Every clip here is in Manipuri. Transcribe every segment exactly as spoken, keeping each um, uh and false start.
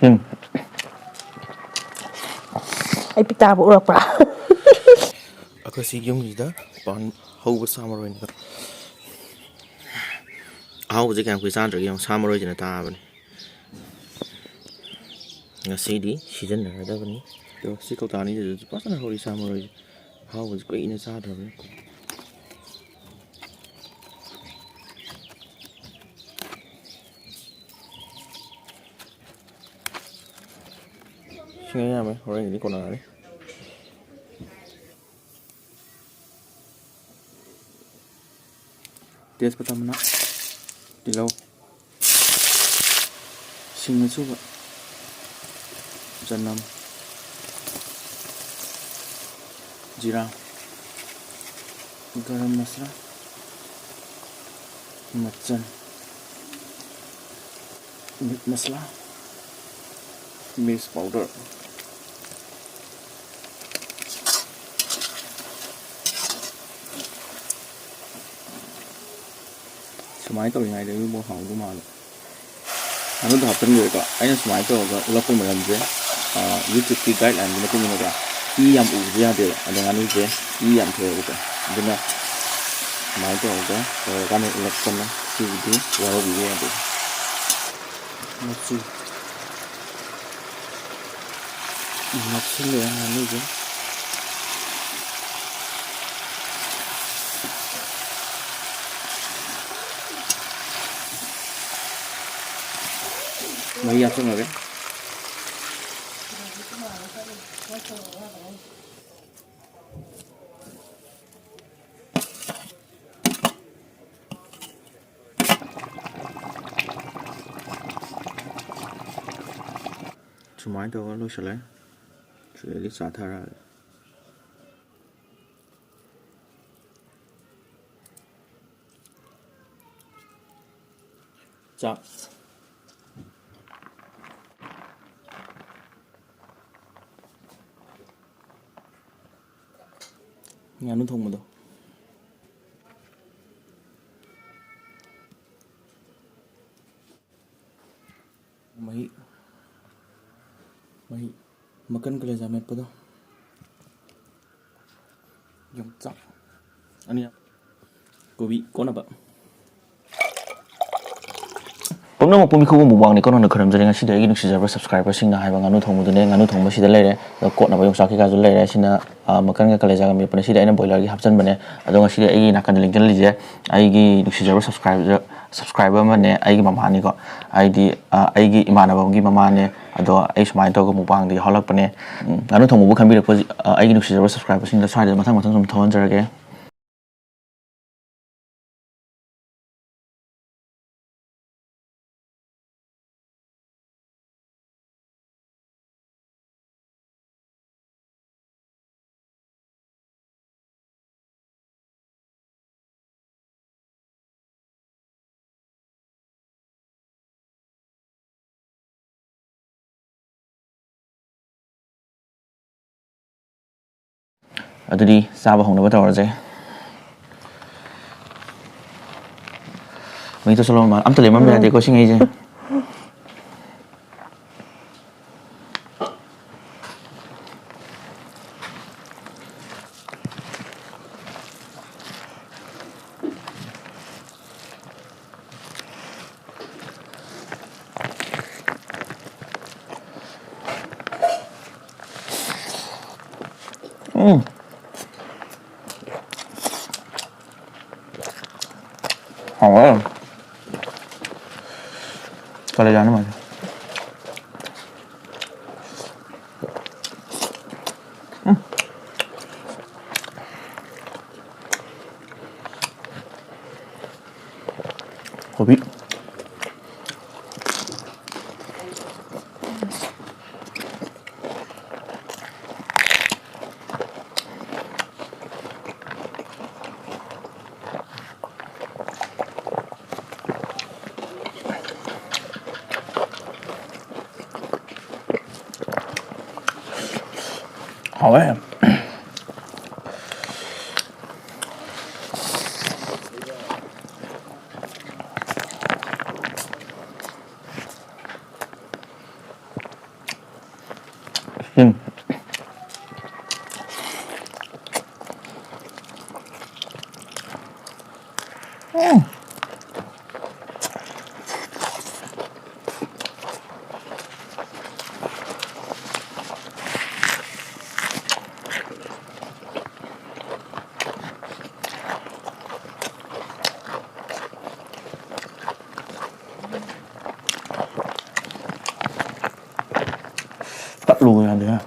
ꯎꯝ꯫ ꯑꯩ ꯄꯤꯛ ꯇꯥꯕ ꯎꯔꯛꯄ꯭ꯔꯥ? ꯑꯩꯈꯣꯏ ꯁꯤ ꯌꯨꯝꯁꯤꯗ ꯄꯥꯟ ꯍꯧꯕ ꯁꯥ ꯃꯔꯣꯏꯅꯤꯗ꯫ ꯑꯍꯥꯎꯕꯁꯦ ꯀꯌꯥꯝ ꯀꯨꯏ ꯆꯥꯗ꯭ꯔꯒꯦ ꯌꯦꯡꯉꯣ, ꯁꯥ ꯃꯔꯣꯏꯁꯤꯅ ꯇꯥꯕꯅꯤ꯫ ꯉꯁꯤꯗꯤ ꯁꯤꯖꯤꯟꯅꯔꯗꯕꯅꯤ꯫ ꯑꯗꯣ ꯁꯤ ꯀꯧꯇꯥ ꯑꯅꯤꯁꯤꯗꯁꯨ ꯐꯖꯅ ꯍꯧꯔꯤ ꯁꯥ ꯃꯔꯣꯏꯁꯦ꯫ ꯑꯍꯥꯎꯕꯁꯦ ꯀꯨꯏꯅ ꯆꯥꯗ꯭ꯔꯕꯅꯤ꯫ ꯁꯤꯅ ꯌꯥꯝꯃꯦ, ꯍꯣꯔꯦꯟꯒꯤꯗꯤ ꯀꯣꯟꯅꯔꯅꯤ꯫ ꯇꯦꯖꯄꯇꯥ ꯃꯅꯥ, ꯇꯤꯜꯍꯧ, ꯁꯤꯡ ꯑꯁꯨꯕ, ꯆꯅꯝ, ꯖꯤꯔꯥ, ꯒꯔꯝ ꯃꯁꯂꯥ, ꯃꯆꯜ, ꯃꯤꯠ ꯃꯁꯂꯥ, ꯃꯤꯔꯆ ꯄꯥꯎꯗꯔ꯫ ꯁꯨꯃꯥꯏꯅ ꯇꯧꯔꯤꯉꯩꯗ ꯏꯕꯨꯡꯉꯣ ꯍꯥꯎꯗꯧ ꯃꯥꯜꯂꯦ꯫ ꯉꯥꯅꯨꯗꯣ ꯍꯥꯞꯆꯤꯟꯈ꯭ꯔꯦꯀꯣ꯫ ꯑꯩꯅ ꯁꯨꯃꯥꯏꯅ ꯇꯧꯔꯒ ꯎꯠꯂꯛꯄꯒꯤ ꯃꯔꯝꯁꯦ, ꯑ, YouTube-ꯀꯤ guideline-ꯒꯤ ꯃꯇꯨꯡ ꯏꯟꯅꯀꯣ, ꯏ ꯌꯥꯝ ꯎꯕꯗꯤ ꯌꯥꯗꯦꯕ꯫ ꯑꯗꯣ ꯉꯥꯅꯨꯁꯦ ꯏ ꯌꯥꯝ ꯊꯣꯛꯑꯦꯕꯀꯣ꯫ ꯑꯗꯨꯅ ꯁꯨꯃꯥꯏꯅ ꯇꯧꯔꯒ ꯇꯧꯔꯀꯥꯟꯗ ꯎꯠꯂꯛꯄꯅ ꯁꯤꯒꯤꯗꯤ ꯋꯥꯔꯧꯕꯤꯕ ꯌꯥꯗꯦ꯫ ꯃꯆꯨ꯫ ꯅꯛꯁꯤꯜꯂꯛꯑꯦ ꯉꯥꯅꯨꯁꯦ꯫ ꯃꯍꯤ ꯍꯥꯞꯆꯤꯟꯈ꯭ꯔꯒꯦ꯫ ꯁꯨꯃꯥꯏꯅ ꯇꯧꯔꯒ ꯂꯣꯏꯁꯤꯜꯂꯦ꯫ ꯁꯤꯗꯩꯗꯤ ꯆꯥꯊꯔꯛꯑꯒꯦ꯫ ꯆꯥꯛ꯫ ꯉꯥꯅꯨ ꯊꯣꯡꯕꯗꯣ꯫ ꯃꯍꯤ꯫ ꯃꯍꯤ, ꯃꯀꯟ ꯀꯂꯦꯖꯥ ꯃꯦꯠꯄꯗꯣ, ꯌꯣꯡꯆꯥꯛ, ꯑꯅꯤ, ꯀꯣꯕꯤ ꯀꯣꯠꯅꯕ꯫ ꯄꯨꯝꯅꯃꯛꯄꯨ ꯃꯤꯈꯨꯕꯝ ꯃꯨꯛꯕꯥꯡꯅꯤ ꯀꯣꯟꯅ ꯈꯨꯔꯨꯝꯖꯔꯤ꯫ ꯉꯁꯤꯗꯤ ꯑꯩꯒꯤ ꯅꯨꯡꯁꯤꯖꯔꯕ subscriberꯁꯤꯡꯅ ꯍꯥꯏꯕ ꯉꯥꯅꯨ ꯊꯣꯡꯕꯗꯨꯅꯦ꯫ ꯉꯥꯅꯨ ꯊꯣꯡꯕꯁꯤꯗ ꯂꯩꯔꯦ, ꯑꯗꯣ ꯀꯣꯠꯅꯕ ꯌꯣꯡꯆꯥꯛ ꯀꯩꯀꯥꯁꯨ ꯂꯩꯔꯦ꯫ ꯁꯤꯅ, ꯑ, ꯃꯀꯟꯒ ꯀꯂꯦꯖꯥꯒ ꯃꯦꯠꯄꯅꯦ꯫ ꯁꯤꯗ ꯑꯩꯅ ꯕꯣꯏꯂꯔꯒꯤ ꯍꯥꯞꯆꯤꯟꯕꯅꯦ꯫ ꯑꯗꯣ ꯉꯁꯤꯗꯤ ꯑꯩꯒꯤ ꯅꯥꯀꯟꯗ ꯂꯦꯡꯁꯤꯜꯂꯤꯁꯦ ꯑꯩꯒꯤ ꯅꯨꯡꯁꯤꯖꯔꯕ subscriber, subscriber ꯑꯃꯅꯦ, ꯑꯩꯒꯤ ꯃꯃꯥꯅꯤꯀꯣ꯫ ꯍꯥꯏꯗꯤ, ꯑ, ꯑꯩꯒꯤ ꯏꯃꯥꯟꯅꯕ ꯑꯃꯒꯤ ꯃꯃꯥꯅꯦ꯫ ꯑꯗꯣ ꯑꯩ ꯁꯨꯃꯥꯏꯅ ꯇꯧꯔꯒ ꯃꯨꯛꯕꯥꯡꯗ ꯌꯥꯎꯍꯜꯂꯛꯄꯅꯦ꯫ ꯎꯝ, ꯉꯥꯅꯨ ꯊꯣꯡꯕꯕꯨ ꯈꯟꯕꯤꯔꯛꯄ, ꯑ, ꯑꯩꯒꯤ ꯅꯨꯡꯁꯤꯖꯔꯕ subscriberꯁꯤꯡꯗ ꯁ꯭ꯋꯥꯏꯗ ꯃꯊꯪ ꯃꯊꯪ ꯁꯨꯝ ꯊꯣꯛꯍꯟꯖꯔꯒꯦ꯫ ꯑꯗꯨꯗꯤ ꯆꯥꯕ ꯍꯧꯅꯕ ꯇꯧꯔꯁꯦ꯫ ꯃꯩ ꯇꯧꯁꯜꯂꯣ, ꯃꯥ ꯑꯝꯇ ꯂꯦꯝꯃꯝꯕ ꯌꯥꯗꯦꯀꯣ ꯁꯤꯉꯩꯁꯦ꯫ ꯎꯝ꯫ ꯍꯥꯎꯋꯦ꯫ ꯀꯂꯦꯖꯥꯅ ꯃꯥꯜꯂꯦ꯫ ꯎꯝ꯫ ꯀꯣꯕꯤ꯫ ꯍꯥꯎꯋꯦ꯫ ꯇꯠꯂꯨ ꯌꯥꯗꯦ꯫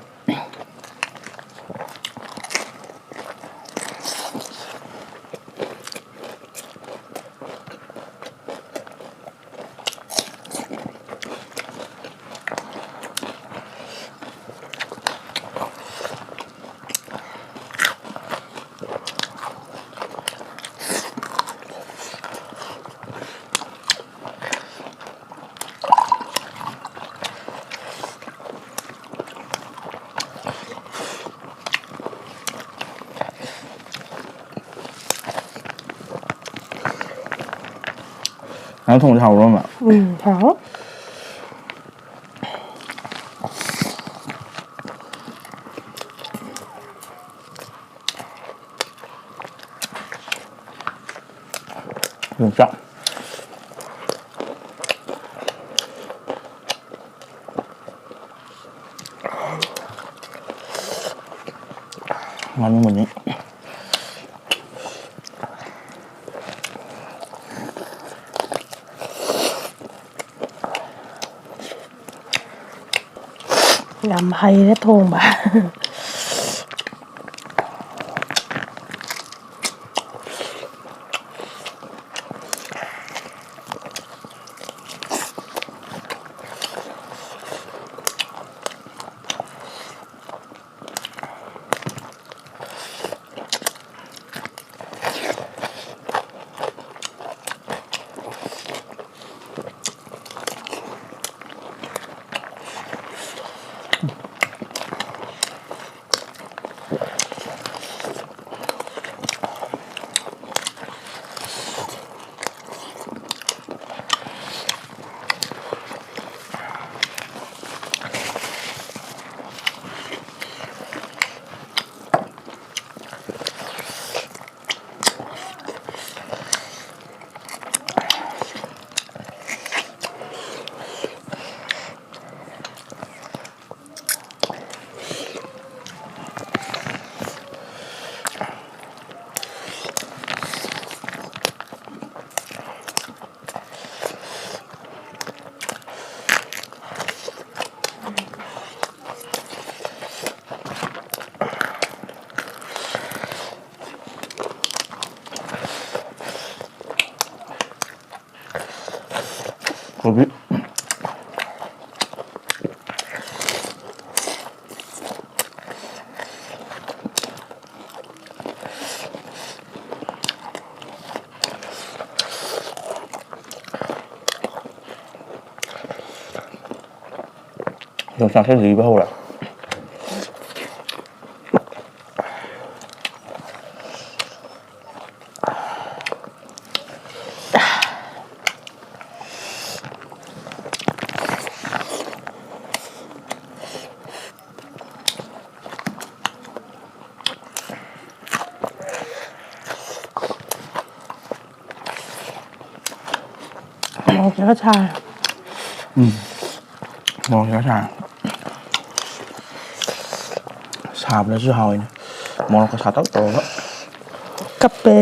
ꯅꯪ ꯊꯣꯡꯕꯁꯦ ꯍꯥꯎꯕ꯭ꯔꯣ, ꯑꯃ? ꯎꯝ, ꯍꯥꯎ꯫ ꯌꯣꯡꯆꯥꯛ꯫ ꯉꯥꯅꯨ ꯃꯅꯤꯡ꯫ ꯌꯥꯝ ꯍꯩꯔꯦ ꯊꯣꯡꯕ꯫ ꯀꯣꯕꯤ꯫ ꯌꯣꯡꯆꯥꯛꯁꯦ ꯂꯤꯕ ꯍꯧꯔꯦ꯫ ꯃꯣꯔꯣꯛꯁꯤꯒ ꯁꯥꯔꯦ꯫ ꯎꯝ꯫ ꯃꯣꯔꯣꯛꯁꯤꯒ ꯁꯥꯔꯦ꯫ ꯁꯥꯕꯗꯁꯨ ꯍꯥꯎꯋꯤꯅꯦ꯫ ꯃꯣꯔꯣꯛꯀ ꯁꯥꯇꯛ ꯇꯧꯔꯒ꯫ ꯀꯞꯄꯦ꯫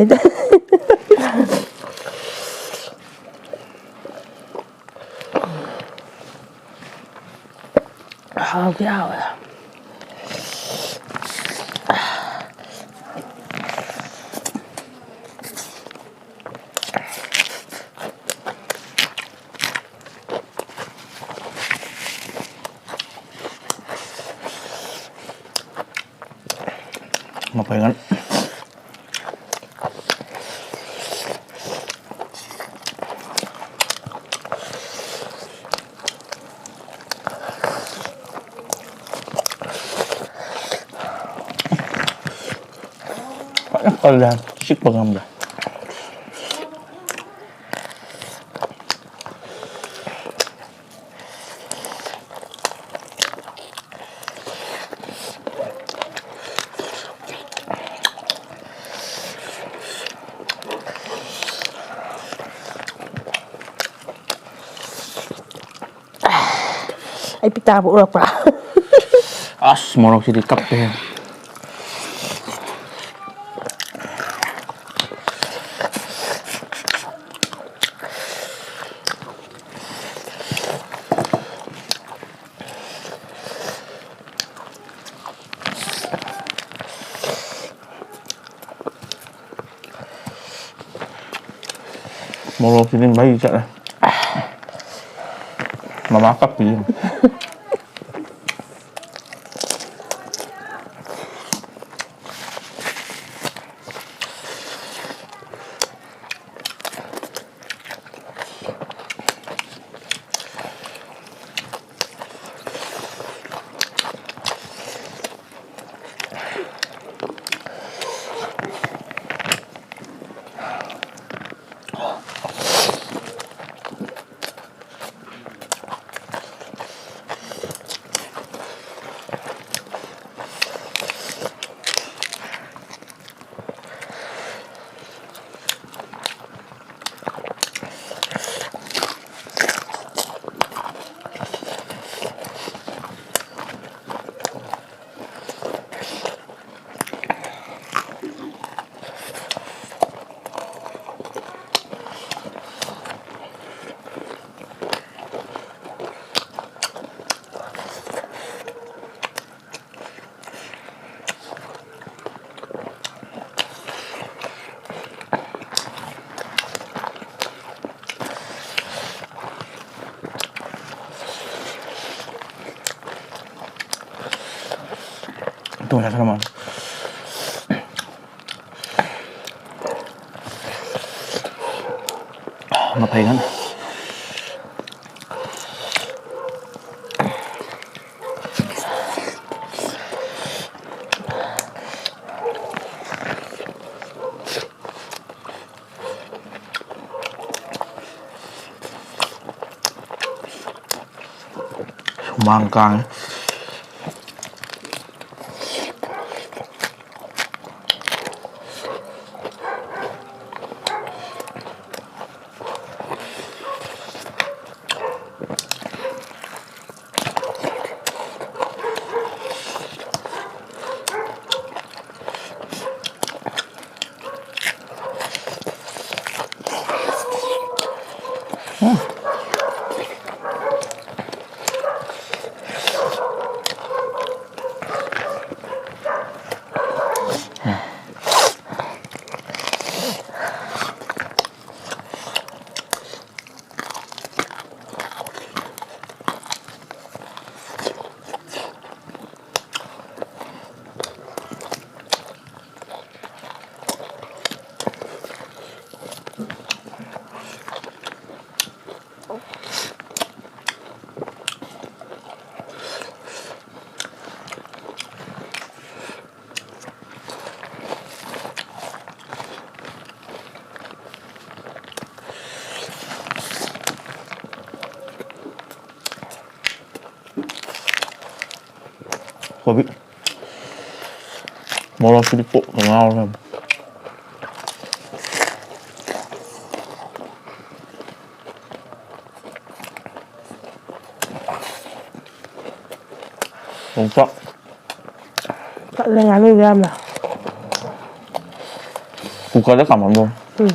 ꯍꯥꯎꯗꯤ ꯍꯥꯎꯋꯦ꯫ ꯃꯐꯩꯒꯟ꯫ ꯐꯖꯅ ꯀꯜꯂꯦ ꯍꯥꯏꯕ, ꯆꯤꯛꯄ ꯉꯝꯗ꯭ꯔꯦ꯫ ꯑꯩ ꯄꯤꯛ ꯇꯥꯕ ꯎꯔꯛꯄ꯭ꯔꯥ? ꯑꯁ, ꯃꯣꯔꯣꯛꯁꯤꯗꯤ ꯀꯞꯄꯦ꯫ ꯃꯣꯔꯣꯛꯁꯤꯗꯤ ꯃꯩ ꯆꯠꯂꯦ꯫ ꯃꯃꯥ ꯀꯞꯄꯤ꯫ ꯃꯐꯩꯒꯟ꯫ ꯍꯨꯃꯥꯡ ꯀꯥꯡꯉꯦ꯫ ꯀꯣꯕꯤ꯫ ꯃꯣꯔꯣꯛꯁꯤꯗꯤ ꯀꯣꯛꯀ ꯉꯥꯎꯔꯦ꯫ ꯌꯣꯡꯆꯥꯛ꯫ ꯀꯠꯂꯦ ꯉꯥꯅꯨꯗꯣ ꯌꯥꯝꯅ꯫ ꯀꯨꯀꯔꯗ ꯀꯥꯝꯃꯝꯗꯧꯅꯤ꯫ ꯎꯝ꯫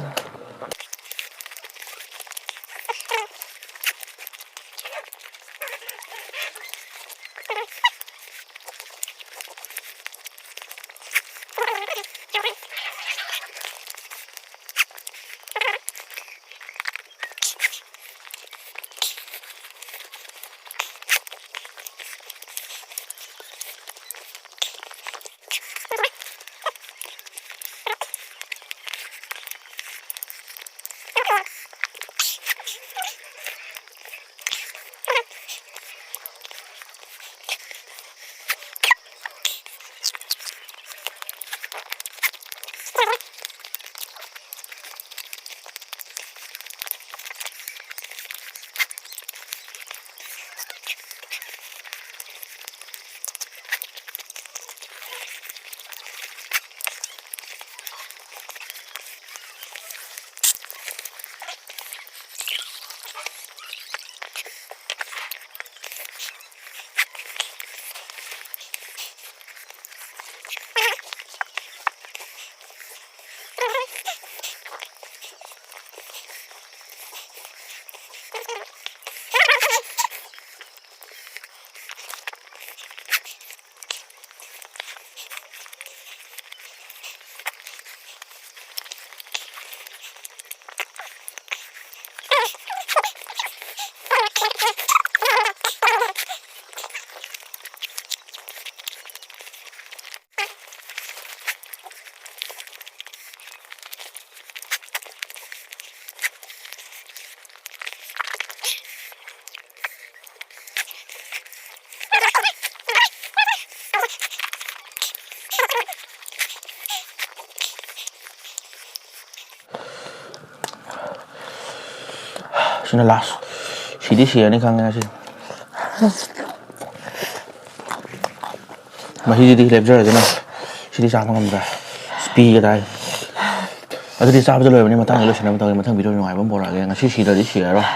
ꯁꯤꯅ ꯂꯥꯁ꯫ ꯁꯤꯗꯤ ꯁꯤꯔꯅꯤ ꯈꯪꯉꯦ ꯉꯁꯤ꯫ ꯃꯍꯤꯁꯤꯗꯤ ꯂꯦꯞꯆꯔꯗꯅ ꯁꯤꯗꯤ ꯆꯥꯕ ꯉꯝꯗ꯭ꯔꯦ꯫ ꯄꯤꯒꯦ ꯇꯥꯏ꯫ ꯑꯗꯨꯗꯤ ꯆꯥꯕꯗ ꯂꯣꯏꯔꯕꯅꯤ, ꯃꯊꯪꯗ ꯂꯣꯏꯁꯤꯟꯅꯕ ꯇꯧꯒꯦ꯫ ꯃꯊꯪ ꯚꯤꯗꯤꯑꯣ ꯅꯨꯡꯉꯥꯏꯕ ꯑꯃ ꯄꯨꯔꯛꯑꯒꯦ꯫ ꯉꯁꯤ ꯁꯤꯗ꯭ꯔꯗꯤ ꯁꯤꯔꯔꯣꯏ꯫